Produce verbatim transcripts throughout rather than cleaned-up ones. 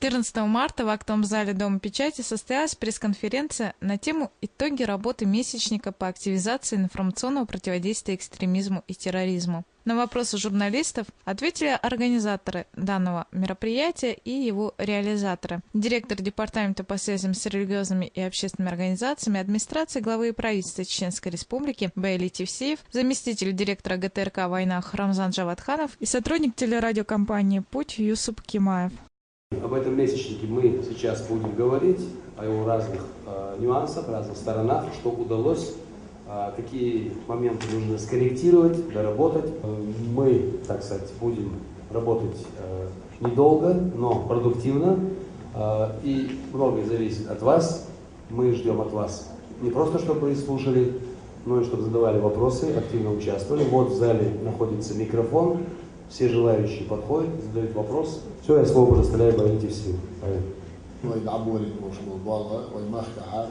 Четырнадцатого марта в актовом зале Дома печати состоялась пресс-конференция на тему «Итоги работы месячника по активизации информационного противодействия экстремизму и терроризму». На вопросы журналистов ответили организаторы данного мероприятия и его реализаторы. Директор департамента по связям с религиозными и общественными организациями администрации главы и правительства Чеченской Республики Баяли Тевсеев, заместитель директора Г Т Р К «Война» Рамзан Джавадханов и сотрудник телерадиокомпании «Путь» Юсуп Кимаев. Об этом месячнике мы сейчас будем говорить, о его разных э, нюансах, разных сторонах, что удалось, э, какие моменты нужно скорректировать, доработать. Мы, так сказать, будем работать э, недолго, но продуктивно. Э, и многое зависит от вас. Мы ждем от вас не просто, чтобы вы слушали, но и чтобы задавали вопросы, активно участвовали. Вот в зале находится микрофон. Все желающие подходят, задают вопрос. Все, я слово предоставляю Баяли Тевсееву. Поехали. Вай дӀаболийна болуш болу болх вай махкахьа,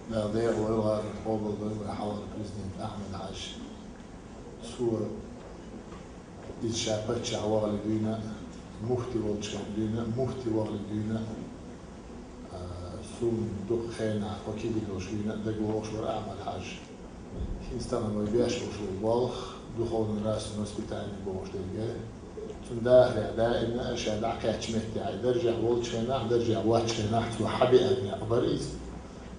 Дала декъала вай гӀар къобалдойла вай хьалхара президент Ахьмад-Хьаьжа. Цо иза ша паччахь вахале дуьйна, муфти волчу хенахь дуьйна, муфти вахале дуьйна, а, суна дукха хенахь, кхо кегий долуш дуьйна а дагавогӀуш вара Ахьмад-Хьаьжа. ХӀинца тахана вай беш болуш болу болх, духовно-нравственное воспитание бохуш дерг, цуьнан дахарехь даимна а ша дӀакхаьччу меттехь, и даржехь волчу хенахь, даржехь воцчу хенахь цо хьан беана некъ бара иза.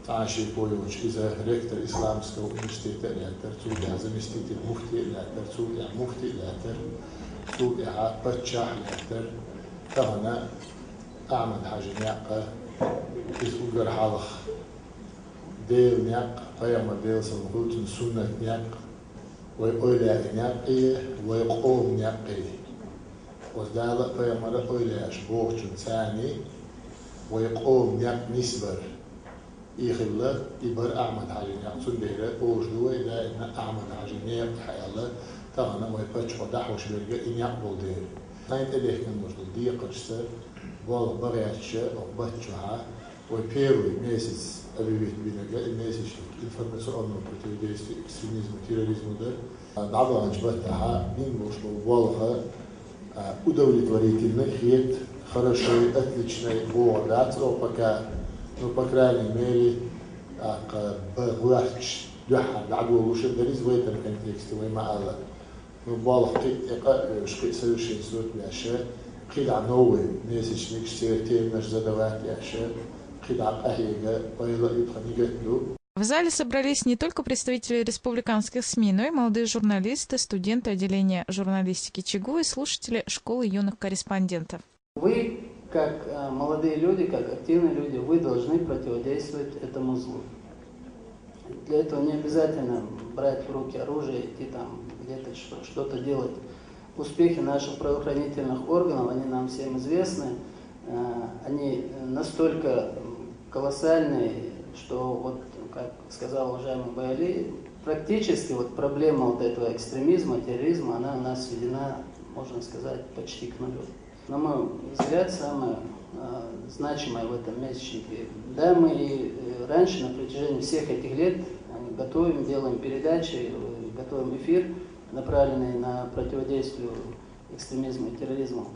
Цхьана шеко йоцуш иза ректор исламского университета а лаьттара, цул тӀаьхьа заместитель муфти а лаьттара, цул тӀаьхьа муфти а лаьттара, цул тӀаьхьа паччахь а лаьттара. Тахана Ахьмад-Хьаьжин некъ, иза уггар хьалха Делан некъ, пайхамар Делан салам хуьлда цунна, суннат некъ, вай эвлаяийн некъ, вай къоман некъ. Оцу Дала а, пайхамара а эвлаяаш бохучун царний вай къоман некъ нисбар. И хилла, и бара Ахьмад-Хьаьжин некъ, цундела олуш ду вай даимна Ахьмад-Хьаьжин некъ аьлла, тахана вай паччахьо дӀахьош берг и некъ болу дела. Сайн тӀедехкина долуш долу декхаршца болх бан гӀерташ, оха баттахь, вай первый месяц объявить бинарг и месячник информационного противодействия экстремизму, терроризму дара. ДӀабаханчу баттахь бина болуш болу болх удовлетворительный хета, хороший, отличный бохур дац оха пока, ну, по крайней мере, тӀаккха бан гӀерташ дуьххьара дӀадолуш а дара иза в этом контексте, вай ма-аллара. Ну, болх кхин а тӀекъа а вевзаш, кхин а совершенствовать а веш, кхидӀа новый месячникаш, церан теманаш задавать а еш, кхидӀа къахьега ойла а ю тхан, нигат ду. В зале собрались не только представители республиканских СМИ, но и молодые журналисты, студенты отделения журналистики ЧГУ и слушатели школы юных корреспондентов. Вы, как э, молодые люди, как активные люди, вы должны противодействовать этому злу. Для этого не обязательно брать в руки оружие, идти там где-то что- что-то делать. Успехи наших правоохранительных органов, они нам всем известны. Э, Они настолько м, колоссальные, что вот, как сказал уважаемый Баяли, практически вот проблема вот этого экстремизма, терроризма, она у нас сведена, можно сказать, почти к нулю. На мой взгляд, самое э, значимое в этом месячнике. Да, мы и э, раньше на протяжении всех этих лет э, готовим, делаем передачи, э, готовим эфир, направленные на противодействие экстремизму и терроризму.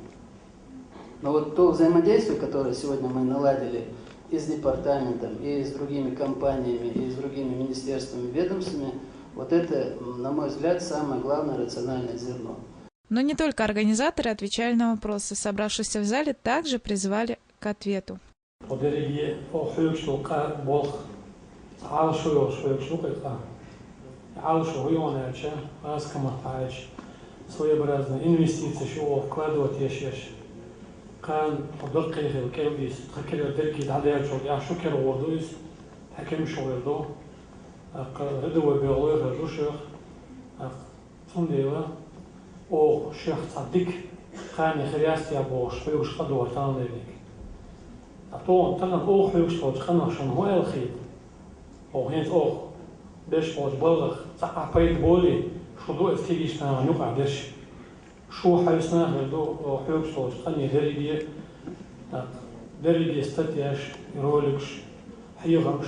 Но вот то взаимодействие, которое сегодня мы наладили и с департаментом, и с другими компаниями, и с другими министерствами, ведомствами, вот это, м, на мой взгляд, самое главное рациональное зерно. Но не только организаторы отвечали на вопросы. Собравшихся в зале также призвали к ответу. Кху дерриге оха хьоьгуш долу къа болх цхьа Ӏалашо йолуш хьоьгуш ду кху къа. Ӏалашо хӀун ю аьлча, гӀазкхамахь хьаьжча, своеобразный инвестицеш ю оха вкладывать еш еш. Кхана кху даккхий хила кӀелдийса, тхан кегара дерриге дӀадаьллачул тӀаьхьа шу кера гӀур ду иза, хьаькамаш а вер ду, тӀаккха рядовой бегӀалой хир ду шех, тӀаккха Цундела оха шех цхьа дика кхане хир яц те бохуш хьоьгуш къа ду хӀара таханлерниг. Ткъа тахана, тахана оха хьоьгуш долчу къанах шуна хӀун аьлла хета? Оха хӀинца оха беш болчу балхах цхьа а пайда болий, шу ду аса кегийчу нахана юкъахь дерш. Шу хьаьвсина а хир ду оха хьоьгуш долчу къане дерриге а, тӀаккха дерриге статьяш, роликаш, хьехамаш,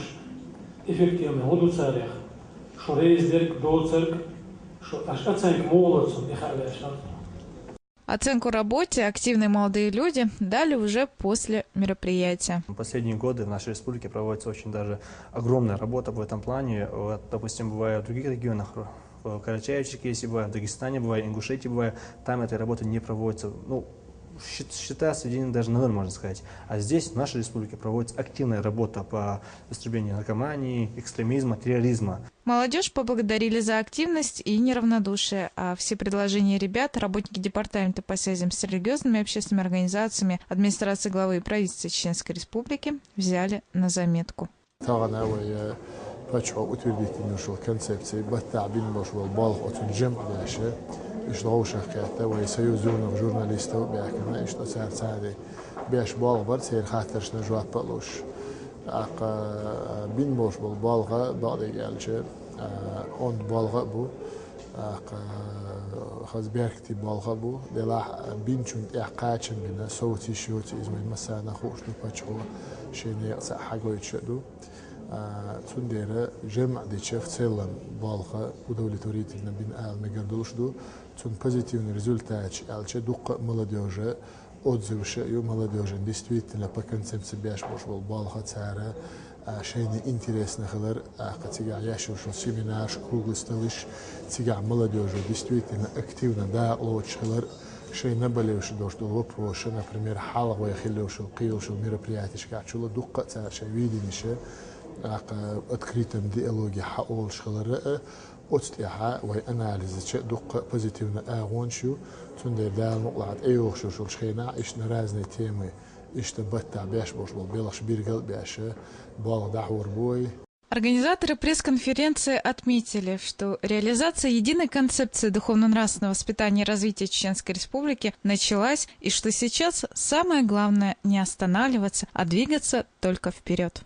эффективный хӀун ду царех? Шу реза дерг, доцург, шу аша оценка муха ло цунна, и хаа вешан. Оценку работе активные молодые люди дали уже после мероприятия. В последние годы в нашей республике проводится очень даже огромная работа в этом плане. Вот, допустим, бываю в других регионах, в Карачаево-Черкесии бываю, в Дагестане бываю, Ингушетии бываю, там этой работы не проводится. Ну, считая сведения даже на ноль, можно сказать. А здесь, в нашей республике, проводится активная работа по истреблению наркомании, экстремизма, терроризма. Молодежь поблагодарили за активность и неравнодушие, а все предложения ребят работники департамента по связям с религиозными и общественными организациями администрации главы и правительства Чеченской Республики взяли на заметку. Тахан вай пачо утвердить нушул концепция, баттахь бин болуш болу балха оцун жемъ беш, иш ловшах кхетта вай союз юнах журналистов бяхкана, иш цар цари беш болу бар, цер хаттаршна жоп луш. Акха бин болуш болу балха, бакъдерг аьлча, онда балха бу, акха хаза беркати балха бу, делахь бинчун тӀехь кхачам бина, совци шоци иза вайн массарна хууш ду, пачхо шен некъа цхьаъ хьагойтуш ду. Цундела жемъ дича в целом балха удовлетворительно бина ала мегар долуш ду. Цун позитивный результаташ аьлча дуккха а молодежь отзываш а ю, молодежь действительно по концепции беш болуш болу балха цара шайна интересно хилар, акха цигахь еш йолуш семинарш, круглый столаш, цигахь молодежь действительно активно дакъалоцуш хилар, шайн наболевший долуш долу вопросаш, например, хьалха вай хилла йолуш йолу кхийолуш йолу мероприятешкахь чула дуккха а цара шайн видениша, акха открытом диалоге хьаолуш хилар а, оцу тӀехь вай анализача дуккха а позитивно агӀонаш ю, цундела Дала мукъалахь тӀейогӀуш йолуш йолчу хенахь иштта на разные темы, иштта баттахь беш болуш болу белхаш биргал а беш, болх дӀахьур бу вай. Организаторы пресс-конференции отметили, что реализация единой концепции духовно-нравственного воспитания и развития Чеченской Республики началась и что сейчас самое главное не останавливаться, а двигаться только вперед.